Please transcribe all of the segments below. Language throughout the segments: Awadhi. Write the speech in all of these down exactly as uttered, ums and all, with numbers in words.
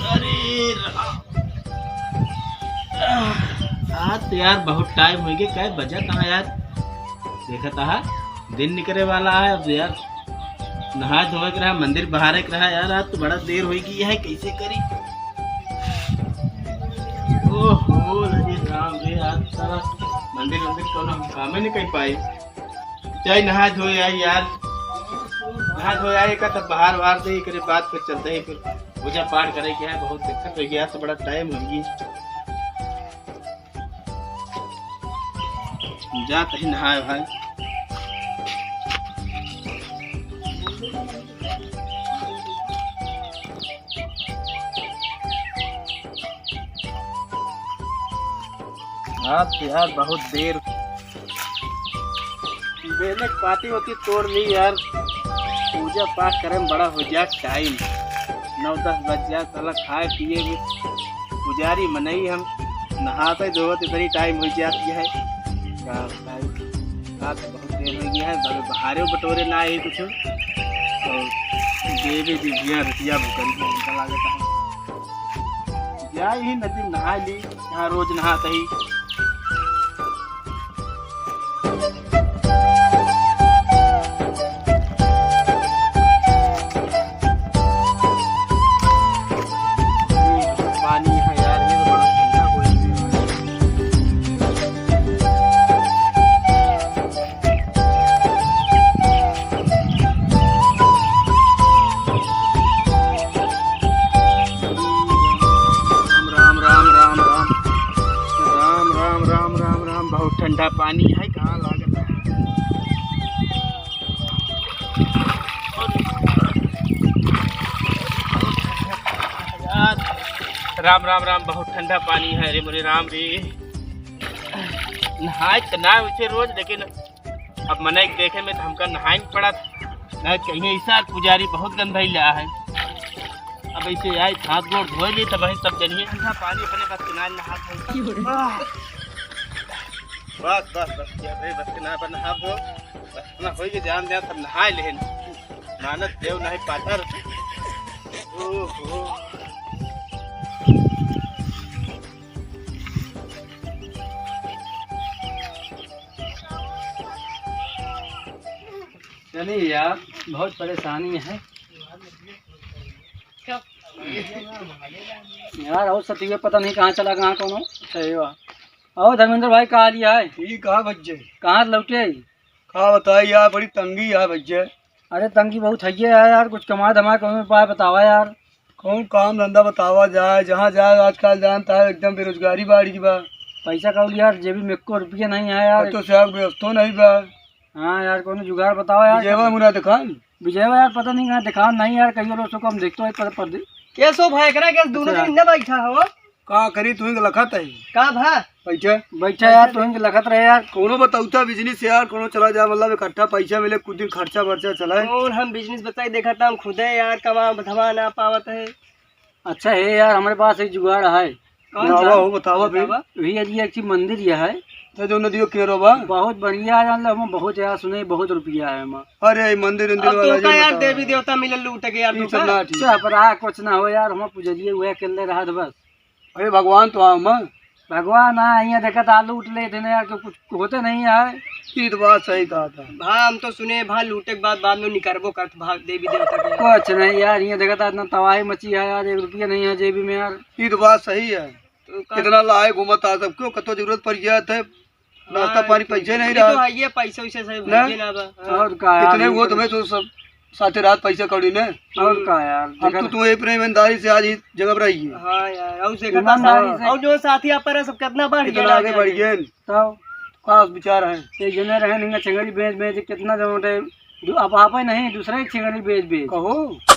अरे राम। आज तो यार बहुत टाइम होइ गया, कै बजा कहाँ यार? देखा था दिन निकरे वाला है अब यार। नहाए धोए के रहा, मंदिर बहारे के रहा यार, आज तो बड़ा देर होइ गई है, कैसे करी? ओहो, अरे राम रे, आज सारा मंदिर, मंदिर कोनो हम कामे नहीं कर पाए। जाई नहा धोए आई यार, नहा धोए आई का तब बहार वहार दे, एकरे बाद फिर चलते ही फिर पूजा पाठ करे के है, बहुत दिक्कत होइ गया, आज तो बड़ा टाइम होइ गई। जात ही नहाए भाई। आज तो यार बहुत देर, बेलक पाती होती तोड़ ली यार, पूजा पाठ करे में बड़ा हो जाए टाइम, नौ दस बज जाए, साला खाए पिए में पुजारी मनई हम नहाते धोते इधर ही टाइम हो जाती है। का बताई, रात बहुत देर हो गया है, बड़े बहारे बटोरे ना आए कुछ, और देवे जी भैया रतिया भूखन को हमका लागत है। जाए ही नदी नहा ली, यहाँ रोज नहाते ही। पानी है यार, ये तो बड़ा ठंडा हो गया। राम, राम, राम, राम, राम। राम, राम, राम, राम, राम। बहुत ठंडा पानी है, कहाँ लागत है? राम, राम, राम। बहुत ठंडा पानी है रे मोरे राम रे। नहाए त ना उठे रोज, लेकिन अब मनई के देखे में तो हमका नहाए के पड़त। नहीं कहीं ऐसा पुजारी बहुत गंधाई ला है। अब ऐसे आए, हाथ गोड़ धोए ली, तब वही सब जनिए। ठंडा पानी अपने बस के ना नहा है। आह। बस, बस, बस, क्या भाई, बस के ना, बस नहा दो। बस ना होई के जान दे, सब नहाए लेहन। मानत देव नहीं पाथर। ओहो। चलिए यार, बहुत परेशानी है यार। और सतीवे पता नहीं कहाँ चला, कहाँ कौनो। सही बा। और धर्मेंद्र भाई, का हाल है? ठीक है भैया। कहाँ लौटे? का बताई यार, बड़ी तंगी है भैया। अरे तंगी बहुत है यार, कुछ कमा धमा के उपाय बतावा यार। कौन काम धंधा बतावा जाए, जहाँ जाए आजकल जानता है एकदम बेरोजगारी बाढ़ गई बा। पैसा कौड़ी यार जेबी में एको रुपया नहीं है यार। और तो साहब व्यवस्थो नहीं बा। हाँ यार, कोनो जुगाड़ बतावा यार। विजयवा मुना दुकान। विजयवा यार पता नहीं कहाँ दुकान नहीं यार, कहियो रोज को हम देखते हैं पर, पर दे-। कैसो भाई, एकरा के दोनों अच्छा। दिन इन्ने बैठा हो? का करी, तू ही लखत है। का भा? बैठे। बैठे यार, तू ही लखत रहे यार। कोनो बतौता बिजनेस यार, कोनो चला जाए, मतलब इकट्ठा पैसा मिले, कुछ दिन खर्चा बर्चा चलाए। और हम बिजनेस बताई, देखा था हम खुदे यार, कमा धमा ना पावत है। अच्छा है यार, हमारे पास एक जुगाड़ है। कौन बतावा सा? हो, बतावा फिर। बतावा। वही है जी, एक ठे मंदिर यह है। तो जो नदियों के रो बा? बहुत बढ़िया है, जान लो, हम बहुत यार सुने, बहुत रुपया है हम। अरे, ये मंदिर उंदिर अब तो वाला का जो यार बतावा। देवी देवता मिलल लूट के यार, ई तू सब का? ना ठीक। अच्छा, पर आ कुछ ना हो यार, हम पुजलिए हुए अकेले रहत बस। अरे भगवान तो आओ माँ। भगवान आ, यहाँ देखत आलू उठ लेते ना यार, तो कुछ होते नहीं है। ई तो बात सही कहा था। भा, हम तो सुने भा लूटे के बाद, बाद में निकरबो करत भा देवी देवता के। कुछ नहीं यार, यहाँ देखत इतना तबाही मची है यार, एक रुपया नहीं है जेबी में यार। ई तो बात सही है। तो का कितना लाए घूमत आ सब, क्यों कतो जरूरत पड़ गया था, नाश्ता हाँ, पानी पैसे नहीं ये तो रहा। है, ये पैसे वैसे से ना? भेजे ना बा। हाँ। और का यार, इतने ये वो तो तुम्हें तो सब साथे रात पैसा कौड़ी ने। और का यार, हम देखा तो तुम्हें अपने ईमानदारी से आज ही जगह पर आई है। हाँ यार, और से ईमानदारी से। और जो साथी आप पर है, सब कितना बढ़ गया इतना आगे आगे बढ़ आगे। गए। तब का विचार है? एक जने रहे नहीं, छेंगड़ी बेच बेच कितना जमाते, दू-, अब आप ही नहीं, दूसरा ही छेंगड़ी बेच बेच। कहो।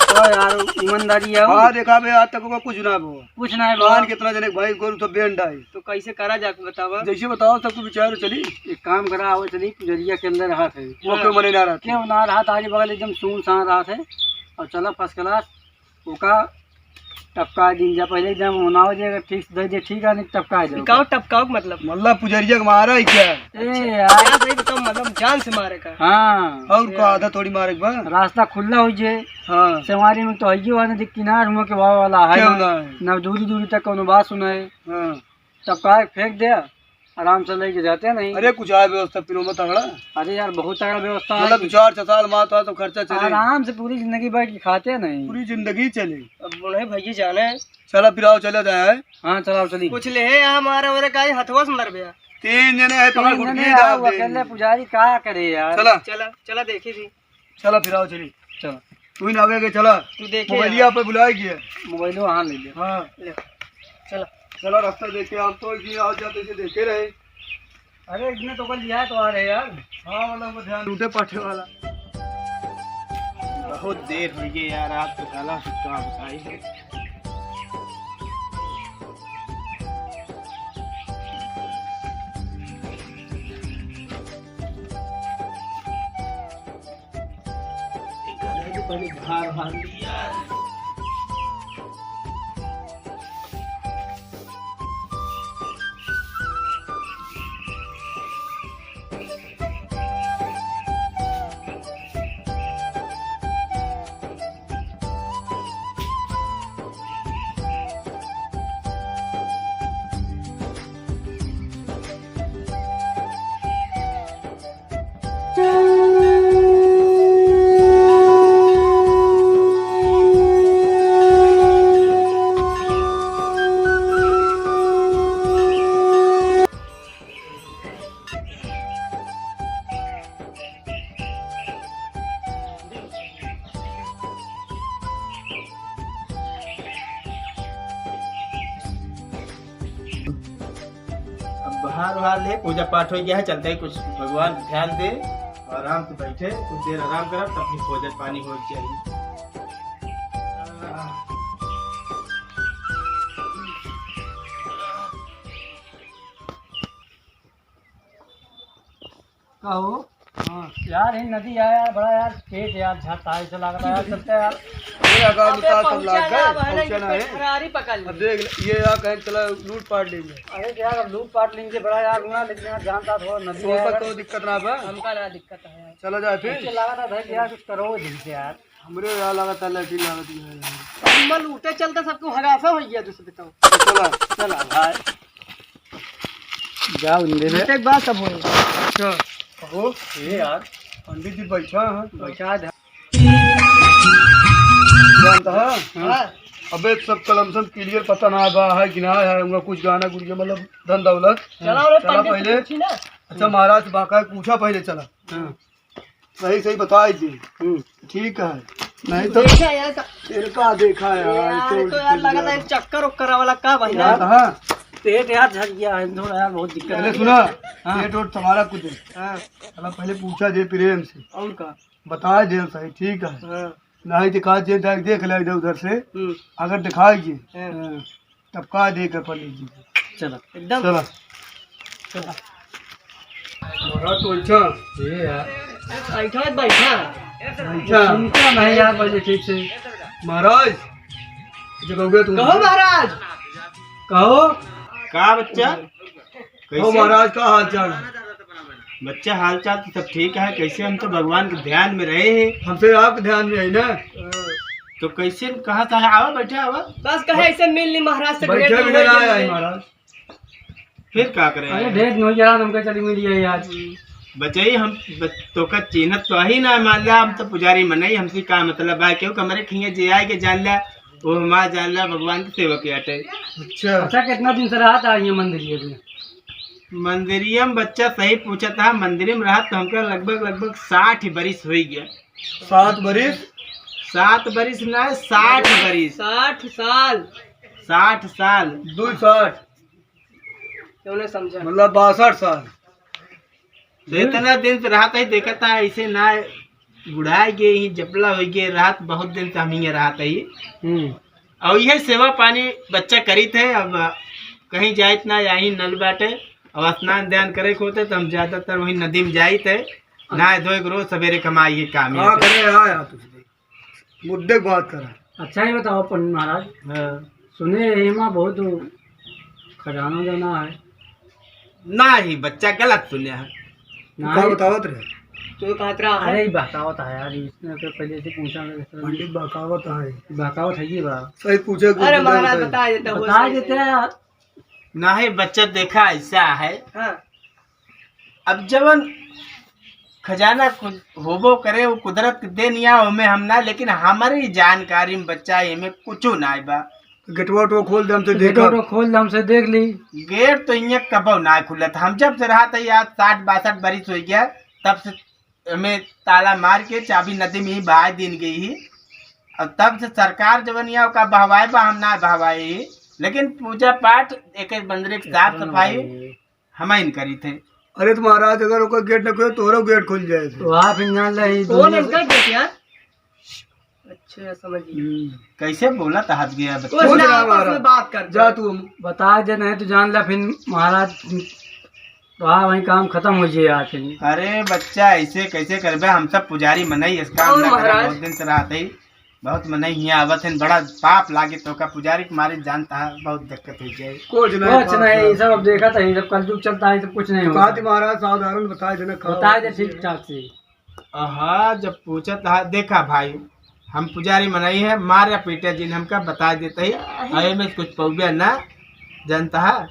तो यार, ईमानदारी है। हाँ, देखा बे, आज तक ओका कुछ ना भवा। कुछ ना है भवा। कान कितना जने भाई गोरू सब बेंड आई। तो कैसे करा जाके बतावा? जैसे बताओ, सबको विचार चली। एक काम करा, आओ चली, पुजरिया के अंदर हाथ है। वो हाँ। क्यों मने ना रहते? क्यों ना रहा था, आज बगल एकदम सुनसान रहा है। और चला first class, ओका टपका दीन जा, पहले एकदम होना हो जाएगा, ठीक से दे दे, ठीक है, नहीं टपका दे। टपकाओ, टपकाओ मतलब? मतलब पुजरिया के मारा है क्या? ए यार। यार सही बताओ, मतलब जान से मारे का? हाँ। और का आधा थोड़ी मारे के बा? रास्ता खुला हो जे। हाँ। सेवारी में तो हइये वाला देख किनार हुआ के वाह वाला है क्यों ना। ना है? ना दूरी दूरी तक कोनो बात सुनाए। हाँ। टपका के फेंक दे। आराम से लेके जाते नहीं। अरे कुछ आए व्यवस्था पिनो मत तगड़ा। अरे यार बहुत तगड़ा व्यवस्था है। मतलब दो चार छह साल मार तो, तो खर्चा चले। आराम से पूरी जिंदगी बैठ के खाते नहीं। पूरी जिंदगी चले। अब बूढ़े भैया जाने। चला फिर आओ चला जाए। हाँ चला चली। कुछ ले है यहाँ हमारे वाले का ही हथवा से मर गया। तीन जने हैं, तीन पकड़ जने गुटकी आओ, डाल दे। अकेले पुजारी का करे यार। चला। चला, चला देखी थी। चला फिर आओ चली। चला। तू ही ना आगे के चला। तू देखे मोबाइलिया यार। पे बुलाए गया। मोबाइलो हाँ ले ले। हाँ। ले। चला। चला रास्ता देखे, हम तो इतनी आओ जाते से देखे रहे। अरे इतने तो कर लिया है तो आ रहे यार। हाँ वाला को ध्यान टूटे पाठे वाला। बहुत देर हो गई यार, आप तो साला का बताई है। एक आधा तो पहले बाहर बाहर लिया। अब बाहर वाहर ले, पूजा पाठ हो गया है, चलते हैं कुछ भगवान ध्यान दे, आराम से बैठे, कुछ देर आराम करब, तब फिर भोजन पानी हो जाए। का हो? हाँ। यार, ये नदी आया यार, बड़ा यार, पेट यार, झट आए से लागत है यार, चलते यार। ये अगर अबे उतार सब पहुंचा लाग ना, गए, अब है ना, पहुंचा ये ना पेट है। फरारी पकड़ अब ले। देख ले, ये यार कहीं चला लूट पाट लेंगे। अरे यार, अब लूट पाट लेंगे, बड़ा यार हुआ, लेकिन यार जानता थोड़ा नदी सोचा आया। तो दिक्कत ना बा। हमका ना दिक्कत है यार। चला जाए फिर। ऐसे लागत है भाई यार, कुछ करो जिनसे यार। हमरे यार लागत है, लैट्रिन लागत है यार। हम लूटे चलते सबको हगासा हो गया, तुझसे बताओ। चला। चला भाई। जाओ, इंदे रे। एक बात सब होई। अच्छा, कहो। ए यार, पंडित जी बैठा है। बैठा है। जानता है? हाँ। अबे सब कलम से clear पता ना बा है कि ना है, उनका कुछ गाना गुड़िया मतलब धन दौलत। चला रे, चला पंडित से पहले। पूछी ना। अच्छा महाराज से बाकायदा पूछा पहले, चला। हाँ। सही सही बताई जी। हम्म। ठीक है। नहीं तो देखा यार का, तेरे का देखा यार, यार, तो तो यार लगा था चक्कर उक्कर वाला का भाई यार, यार। हाँ। पेट यार झड़ गया है थोड़ा यार, बहुत दिक्कत अरे है। सुना, हाँ। पेट वोट तुम्हारा कुछ है। हाँ। चला पहले पूछा जे प्रेम से। और का? बताए दे सही, ठीक है। हाँ। नहीं दिखा जे, देख, देख ले इधर उधर से। हम्म। अगर दिखाई जे, हाँ। हाँ। तब का दे के पंडित जी? चला। एकदम। चला। चला। बड़ा तो अच्छा। ये यार। बैठा है, बैठा। अच्छा। सुनता नहीं यार पहले ठीक से। महाराज, जब हो गया तुम कहो महाराज। कहो। का बच्चा? कहो कैसे? महाराज, का हाल चाल है? बच्चा, हाल चाल तो सब ठीक है। कैसे, हम तो भगवान के ध्यान में रहे हैं। हमसे आपके ध्यान में है ना। तो कैसे, कहाँ से है? आवा, बैठे आवा। बस कहे ऐसे मिल ली महाराज से, बैठे भेंट मिले नहीं आया है आए। महाराज। फिर का करे अरे आए? भेंट नहीं यार, हमके चली मिली है यार। बचई हम बच-, तोका चिन्हत तो ही ना, मान ला हम तो पुजारी मनई, हमसे का मतलब है? क्यों कमरे खिंगे जे आए के जान ला, वो हमार जान ला भगवान के सेवक आटे। अच्छा। अच्छा, कितना दिन से रहत आ ये मंदिर ये भी? मंदिरिया में बच्चा सही पूछत है, मंदिर में रहत तो हमका लगभग, लगभग साठ बरिस होइ गया। सात बरिस? सात बरिस ना, साठ बरिस। साठ साल। साठ साल। दो साठ। क्यों नहीं समझा? मतलब बासठ साल। तो इतना दिन से रहत ही देखत है, ऐसे ना बुढ़ाए गए ही, जबला होइ गए, रहत बहुत दिन से हम हियाँ रहत ही। हम्म। और यह सेवा पानी बच्चा करित है, अब कहीं जाइत ना, यही नल बाटे, और स्नान ध्यान करे के होते तो हम ज्यादातर वही नदी में जाइत है, नहाए धोए के रोज सवेरे कमाई के काम है। हाँ, करे, हाँ, यार, तुझे मुद्दे की बात करा। अच्छा, ये बताओ पंडित महाराज, हाँ। सुने यही माँ बहुत खजाना जाना है। ना ही बच्चा गलत सुने है। ना का ही। बतावत रहे? तू कहत रहा है। अरे, ई बहकावत है यार, इसने तो पहले से पूछा नहीं था। पंडित बहकावत है। बहकावत है ये बा। सही पूछे, अरे कुछ महाराज, बताए। बता देते हो, बता सही, देते सही। हैं यार। ना ही बच्चा, देखा ऐसा है। हाँ। अब जवन खजाना कुछ होबो करे, वो कुदरत के देन या, ओमे हम ना, लेकिन हमारी जानकारी में बच्चा एमे कुछो ना बा। गेटवा उटवा खोल दे, हमसे गेटवा देखा। उटवा खोल दे, हमसे देख ली। गेट तो इहाँ कबो ना खुलत। हम जब से रहत है यार, साठ बासठ बरिस हो गया, तब से हमें ताला मार के चाबी नदी में ही बहाय दीन गई ही। और तब से सरकार जवन या ओका बहवाए बा, हम ना बहवाए ही। लेकिन पूजा पाठ, एक एक मंदिर की साफ सफाई हम ही करी थे। अरे तो महाराज, अगर ओकर गेट न खुले, तोहरो गेट खुल जाए। तो आप ही जान ले, ई कौन दुनिया इनका गेट यार? अच्छा, समझ गया। हम्म। कैसे बोला था हाथ गया बच्चा? कुछ कुछ ना, ना आपस में महाराज। बात कर। जा तू। बता दे, नहीं तो जान ले फिर महाराज, तो हाँ, वहीं काम खत्म हो जाए आज फिर। अरे बच्चा, ऐसे कैसे करबे? हम सब पुजारी मनई, इस काम और ना करा, महाराज? बहुत दिन से रहत है। बहुत मनई हियाँ आवत है, बड़ा पाप लागे तो का पुजारी के मारे जानता है, बहुत दिक्कत हो जाए। कुछ नहीं, कुछ पाप नहीं, है। सब अब देखा था, ये सब कलयुग चलता है, सब कुछ नहीं होता। बात महाराज साधारण बताए देना, खाओ। बताए दे ठीक ठाक से। आहा, जब पूछत हा, देखा भाई, हम पुजारी मनई है, मार या पीटे जिन हमका बताए देते ही, अरे में कुछ पौबे ना जानता है,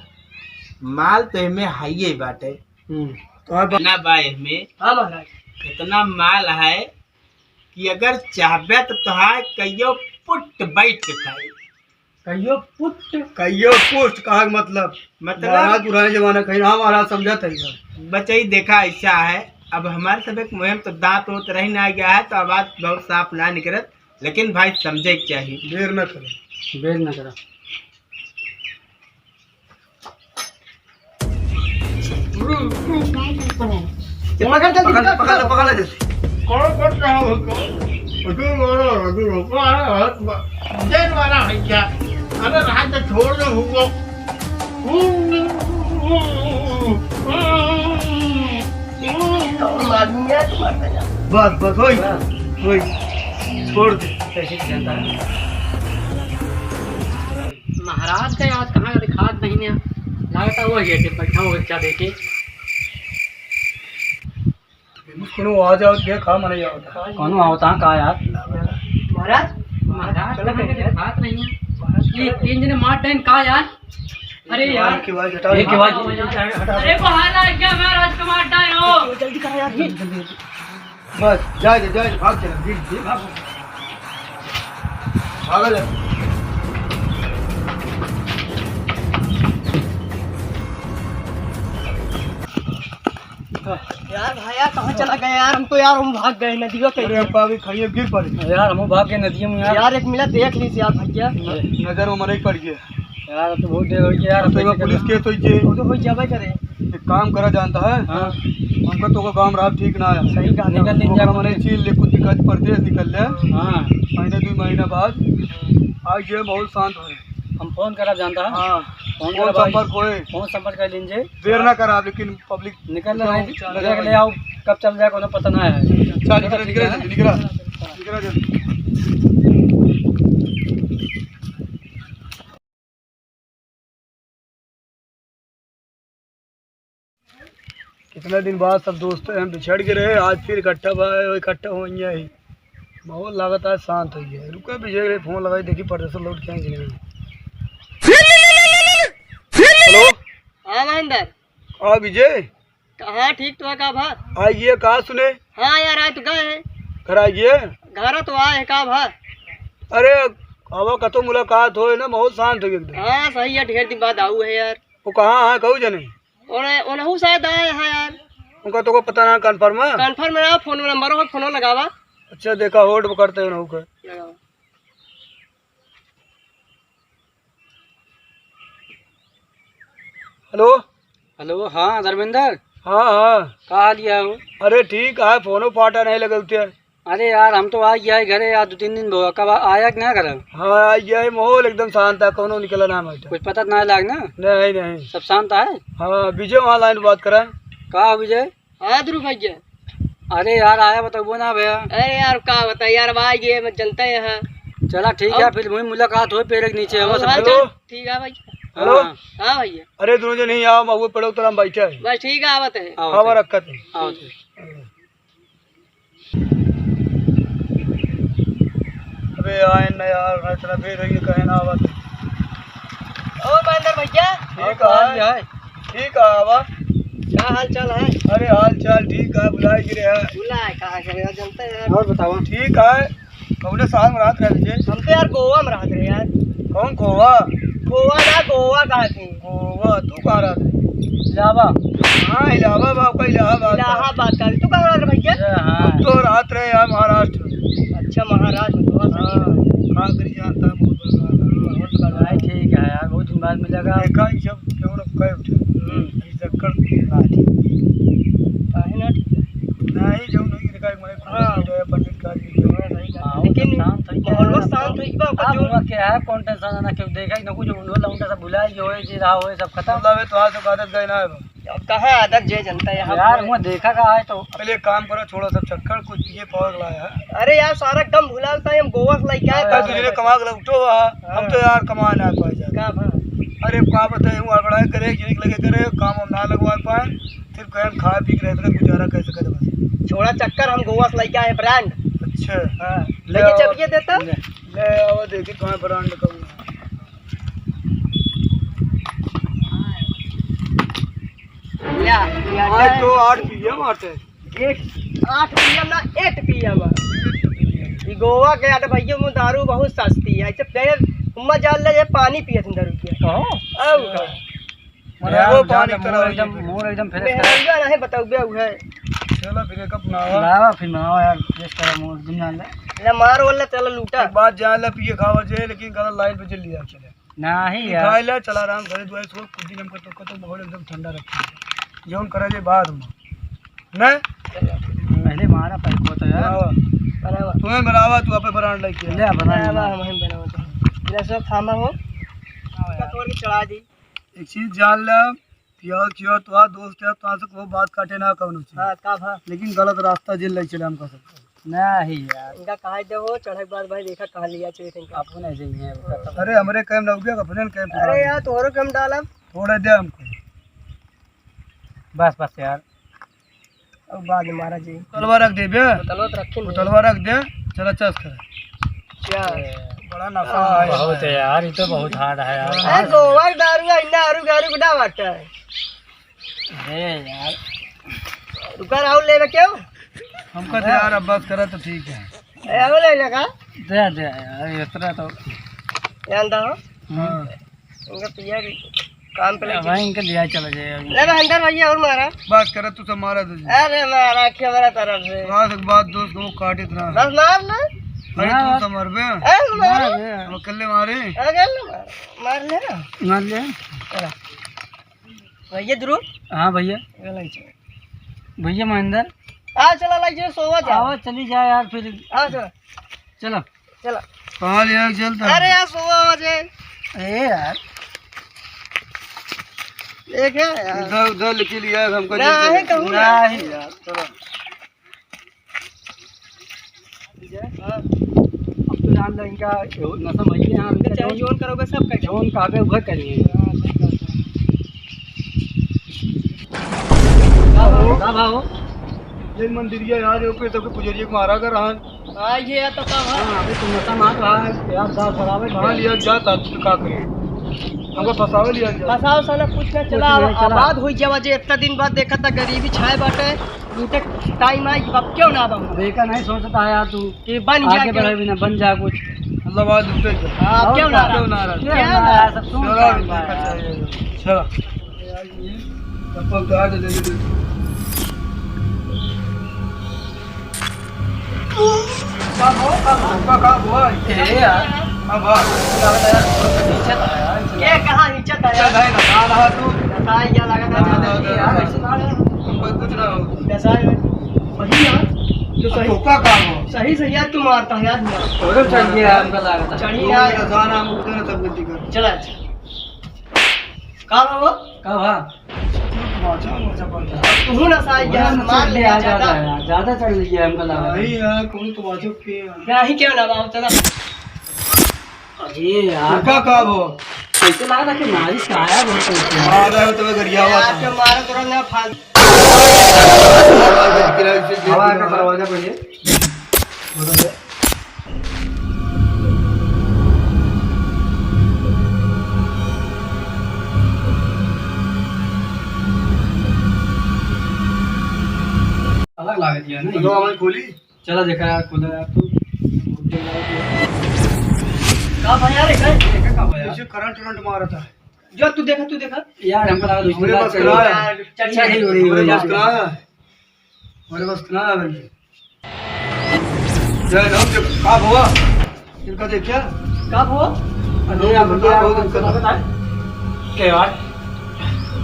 माल तो एमे हाइये बाटे। हम्म। तो आप ना बा एमे, हाँ महाराज। इतना माल है कि अगर चाहबे तो तोहार कहियो पुट बैठ के खाए। कहियो पुट? कहियो पुट कहा के मतलब? मतलब? महाराज पुराने जमाने कहीं, हाँ महाराज समझत है इधर। बचई देखा ऐसा है, अब हमारे सब एक मुहिम तो दांत वोंत रही ना गया है, तो आवाज बहुत साफ ना निकलत, लेकिन भाई समझे के चाहिए। देर न करो। देर न करो। पकड़, जल्दी पकड़, पकड़, पकड़। पकड़, पकड़, जल्दी। कौन कर रहा हो तो? अरे वाला, अरे वाला, अरे वाला, देर वाला है क्या? अरे रात में छोड़ दो हमको। तो मालूम है तुम्हारे। बस, बस, वही, वही। छोड़ दे। कैसे जानता है? महाराज का आज कहाँ का दिखात नहीं है, लागता वो गेटे बैठा हो बच्चा देखे। कोनो आ जाओ, देखा मने आवता। कोनो आवता का यार? महाराज, महाराज चलो कहाँ का कहीं। दिखात नहीं है। ये तीन जने मार देन का यार? अरे यार। एक आवाज हटाओ। एक आवाज। अरे बाहर आ गया महाराज, का मार डालो। जल्दी करो यार, जल्दी, जल्दी। बस, जा, जा, जा, भाग चला, धीरे, धीरे भागो। भागो जा। यार भाई यार, कहाँ चला गया यार? हम तो यार, हम भाग गए नदियों के। अरे, हम पावे खाइए, गिर पड़े। यार, हम भाग गए नदियों में यार। यार, एक मिनट देख लीजिए यार भैया। न-, नजर में मरे पड़ गया। यार, अब तो बहुत देर हो गई यार, अब तो अब तो कैसे पुलिस करना? केस होई जे। वो तो हो जाबे करे। एक काम करा जानता है? हाँ। हमका तो का काम रहा ठीक ना है। सही कहा। निकल लीजिए ओकरा आप। मने चीन ले कुछ निकल, परदेश निकल ले। हाँ। महीने दो महीना बाद आ गए, माहौल शांत है। हम फोन करा जानता है? हाँ। फोन फोन करा भाई। संपर्क होए। फोन संपर्क कर लीजिए। देर ना करा, लेकिन पब्लिक निकल ले भाई, निकल ले आओ, कब चल जाए कोनो पता ना है। चल, निकल, निकल, निकल, निकल, निकल। कितना दिन बाद सब दोस्त हम बिछड़ के रहे, आज फिर इकट्ठा भा-, इकट्ठा हो गया है। माहौल लागत आज शांत हो गया है। रुको, विजय के फोन लगाई, देखी परदेसर लौट के आएंगे नहीं। हेलो। हाँ महेंद्र। हाँ विजय। हाँ ठीक तो है, का भा? आइए, का सुने? हाँ यार, आज तो गए हैं। घर आइए। घर तो आए हैं, का भा? अरे, अब कतो मुलाकात होए ना, माहौल शांत हो गया एकदम। हाँ सही है, ढेर दिन बाद आऊ है यार। वो कहाँ है, कहू जने? ओने, ओनहु शायद आए हैं यार। उनका तो को पता ना, कन्फर्म है? कन्फर्म ना, फोन नंबर हो, फोन लगावा। अच्छा, देखा, होल्ड पे करते हैं उनहु के। लगावा। हेलो। हेलो, हाँ धर्मेंद्र। हाँ, हाँ। का हाल है हो? अरे ठीक है, फोनो फाटा नहीं लगे उठे। अरे यार, हम तो आ गया है घरे यार, दो तीन दिन भवा। कब आ-, आया कि ना घर? हाँ, आ गया है, माहौल एकदम शांत है, कौनो निकला ना बैठा। कुछ पता ना लाग ना? नहीं, नहीं। सब शांत है? हाँ, विजय वहाँ लाइन बात करा। का हो विजय? हाँ ध्रुव भैया। अरे यार, आया बताबो ना भैया। अरे यार, का बताई यार, अब आ गए, मैं जनता है यहाँ। चला ठीक है, अब फिर वही मुलाकात हो पेड़ के नीचे, हो हाँ, सब। हाँ, हेलो। चल, ठीक है भाई। हेलो। हाँ। हाँ भैया। अरे दोनों जने यहाँ आओ, महुए पेड़ो तरह हम बैठे हैं। बस ठीक है, आवत है। आओ, आओ, आओ। रखत है। आओ। अबे आए न यार, इतना बेर हो गया, कहे ना आवत। और महेंद्र भैया? ठीक है। ठीक है, आवा। का हाल चाल है? अरे हाल चाल ठीक है, बुलाए गिरे है। बुलाए कहाँ से यार, जनता है यार। और बताओ। ठीक है, कौने शहर में रहत रहे तुझे? हम तो यार गोवा में रहत रहे यार। कौन गोवा? गोवा ना, गोवा कहा थे? गोवा, तू कहाँ रहत रहे? इलाहाबाद। हाँ, इलाहाबाद, आपका इलाहाबाद का। इलाहाबाद का। तू कहाँ रहत रहे भैया? अरे हाँ। हम तो रहत रहे यार महाराष्ट्र में। अच्छा, महाराष्ट्र में, तो हाँ। हाँ, का करी जानता है, बहुत बड़ा। हम्म, बहुत बड़ा। भाई, ठीक है यार, बहुत दिन बाद मिलेगा। देखा, ये सब क्यों ना कहे उठे। हम्म। ये चक्कर ना ठीक। काहे ना ठीक है? नहीं, जो नहीं देखा, एक मने हाँ। जो है पंडित का जी जो है। हाँ, लेकिन शांत है। माहौल शांत है, इस बार का आप जो हुआ क्या है, कौन टेंशन है, ना क्यों देखा, ना कुछ, उन लोग लौंडा सब भुला जो है, जी रहा हो, सब खत्म। मतलब, ये तो आज तक आदत गए ना है। अब कहाँ आदत जे जनता है, हम यार, वो देखा का है तो। पहले एक काम करो, छोड़ो सब चक्कर, कुछ पिए पावे के लाया है। अरे यार, सारा कम भुलालता है, हम गोवा से लेके आए अरे, थे। तुझे कमा के लौटो हुआ, हम हाँ। तो यार कमा ना पाए जाते। का भा? अरे, का बताए, वो हड़बड़ाए करे, जिनिक लगे करे, काम हम ना लगवा पाए, सिर्फ कहे हम खाए पी के रहते, गुजारा कैसे करे बस। छोड़ा चक्कर, हम गोवा से लेके आए ब्रांड। अच्छा। हाँ। ले लेके आओ। चलिए देता। ले। ले आओ, देखी कहाँ ब्रांड का हुआ। या, या, आज या। तो आठ पी एम आते। एट, आठ पी एम ना, एट पी एम। ई गोवा के आटे भैया, में दारू बहुत सस्ती है। ऐसे फिर उम्मा जान ले, ये पानी पियत हैं दारू के। कहो। अब का? मने यार, वो जान पानी ले, तरह मुंह है एकदम, ये। मुंह एकदम fresh कर। मेहरारू नहीं बताओ बे, उ है। चलो फिर एक कप बनावा। लावा फिर बनावा यार, fresh करा मुंह एकदम जान ले। ले मार वाला, चलो लूटा। एक बात जान ले, पिए खावा जे, लेकिन गलत लाइन पे चल लिया चले। नहीं यार। खाए ले, चला आराम से, दुआई सो, कुछ दिन हमको तो, को तो माहौल एकदम ठंडा रखे। जौन करा जे बाद में। नहीं? पहले मारा पैक होता यार। बनावा। बनावा। तुम्हें बनावा, तू अपने ब्रांड लेके आ। ले, बनावा। बनावा, हम ही बनावा तो। ले, सब थामा हो। हाँ यार। तोड़ के चढ़ा दी। एक चीज जान ले, पिया, किया, तो दोस्त है, तो से कोई बात काटे ना कौनो चीज। हाँ, का भा? लेकिन गलत रास्ता जेल ले चले हमका सब। नहीं यार। इनका कहा दे हो, चढ़े के बाद भाई देखा कहाँ लिया चले थे इनका। आपको नहीं चाहिए, वो करता अरे हमरे कैम ना हो गया, अपने कैम अरे यार, तोहरो कैम डालब। थोड़ा दे हमको। बस, बस यार। अब बाद में मारा जी। तलवा रख दे बे। बोतलवा तो रखी नहीं। बोतलवा रख दे, चला चस कर। क्या? बड़ा नशा है। बहुत है यार, ये तो बहुत hard है यार। अरे गोवा के दारू है, इन्ना आरू गारू के ना बाटे। अरे यार। रुका राहुल, लेना क्यों? हमका तो यार अब बस करा तो ठीक है। ए, अब ले लगा। दे दे यार, इतना तो। ध्यान दो। हाँ। इनका पिया भी काम पे अरे लगे। भाई, इनका लिया चला जाए अभी। ले भाई, अंदर भैया और मारा। बस करा, तू सब मारा तुझे। अरे मारा, कैमरा तरफ से। आज के बाद दोस्त को काटे इतना। बस मार ले। अरे मार। तू तो मर बे। ए, मार। मार बे। हम अकेले मारे। अकेले मार। मार ले ना। मार ले। चला। भैया ध्रुव। हाँ भैया। ये लाई चल। भैया महेंद्र। आ चला लाई चल, सोवा जा। आवा, चली जा यार फिर। आ चला। चला। चला। कहाँ ले आके चलता है? अरे यार, सोवा हो जाए। ए यार। देख है यार। इधर उधर लेके लिया है हमको, ना, देख है, कहूँ ना। नहीं यार, चलो। हाँ। अब तो जान लो इनका नशा भैया यहाँ, इनका चाहे जौन, जौन करोगे, सब कर जौन कहबे उधर करिए। हाँ, सब कर। का भाव? का भाव? ये मंदिरिया यार, ये ऊपर सबके पुजरिया के मारा कर रहा है। हाँ, ये तो का भाव? हाँ, अबे तुम नशा मार रहा है, यार, दांत बराबर कहाँ है। लिया जाता, तू का करे? हमको फंसावे लिया जाता। फंसाओ साला, कुछ ना, कुछ चला, नहीं, अब चला। आबाद हो जावा जे, इतना दिन बाद देखा था, गरीबी छाए बाटे, लूटे टाइम आई, अब क्यों ना आवा? देखा नहीं सोचता है यार तू। ये बन जा आगे क्या? बढ़े बिना बन जा कुछ। मतलब आज लूटे जा। हाँ, और क्यों क्या? ना? क्यों ना रहा? क्यों ना रहा? सब सुन चलो, काम देखा है। चाहिए। चलो। चप्पल उतार दे, दे, दे। का हो, का हो, का, का हुआ? ए यार। हाँ, भाई। ये कहाँ नीचे था यार? चल, भाई, बता रहा तू। बताई क्या लगा था? हाँ, हाँ, यार, हाँ। ऐसे ना यार। हमको कुछ ना हो। कैसा है? वही यार। सही। धोखा का हो? सही से यार, तू मारता है यार, मार। तोरे चढ़ गया हमका लागत है। चढ़ी तू ना। मेरा जाना, हम उधर सब गलती कर। चला, अच्छा। का बा वो? का बा? तू माचा, माचा पड़ गया। तू ना साई तोरे यार, में मार चढ़ ले गया, ज्यादा। ज्यादा, ज्यादा चढ़ गया हमका लागत है। नहीं यार, कौन तो बाजू के यार। नहीं, क्यों ना बाबू, चला। अरे यार। का, का हो? कैसे लगा था कि मारिस का आया बहुत तेज से। मारा है तो मैं गरिया हुआ यार, था। क्यों मारा तोरा ना फाल- हवा का दरवाजा पहले। अलग लागत है ना? चलो, हमारी खोली। चला देखा यार, खुला यार तू। का भा यार, एकर, एकर का भा यार? जैसे करंट वरंट मारत है। जो तू देखा, तू देखा। यार, हमको लगा दूसरी हमरे बात बस करो। करा है। चर्चा नहीं हो रही हमरे है बस यार। करा है। हमरे बस करा है भाई। जय राम जी, का भवा? इनका देखिया? का भवा? अरे यार, हमको भैया, बहुत हमको दिक्कत है। लगता है। क्या यार?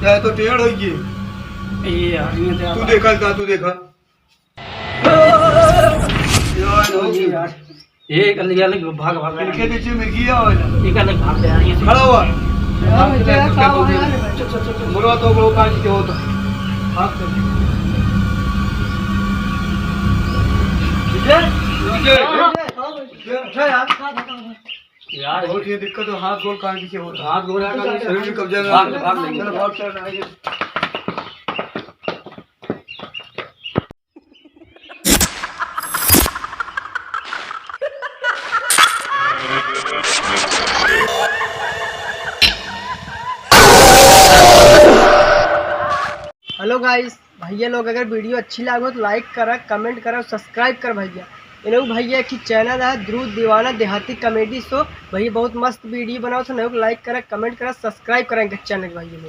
जय तो टेढ़ होई गई। ये यार, ये क्या तू बात? देखा, का तू देखा? यार, यार, ये कर लिया, लेकिन भाग, भाग, इनके पीछे मिर्गी है, वाला। ये कर ले, भाग जा, ये खड़ा हुआ। यार, ये क्या काम है यार? चल, चल, चल, चल। बुरा तो बड़ो काज के होता। भाग चल। ठीक है? ठीक है। हाँ, हाँ, हाँ, हाँ। ये अच्छा यार। यार, बहुत ये दिक्कत है, हाथ गोड़ काट के होता। हाथ गोड़ काट के शरीर में कब्जा ना भाग, भाग, चल, भाग, चल, आइए। Hello guys, भैया लोग अगर video अच्छी लागो तो like करा, comment करा, subscribe कर भैया। ये लोग भैया की channel है ध्रुव दीवाना देहाती comedy show। भैया बहुत मस्त video बनाओ, तो लोग like करा, comment करा, subscribe करा इनका channel भैया लोग।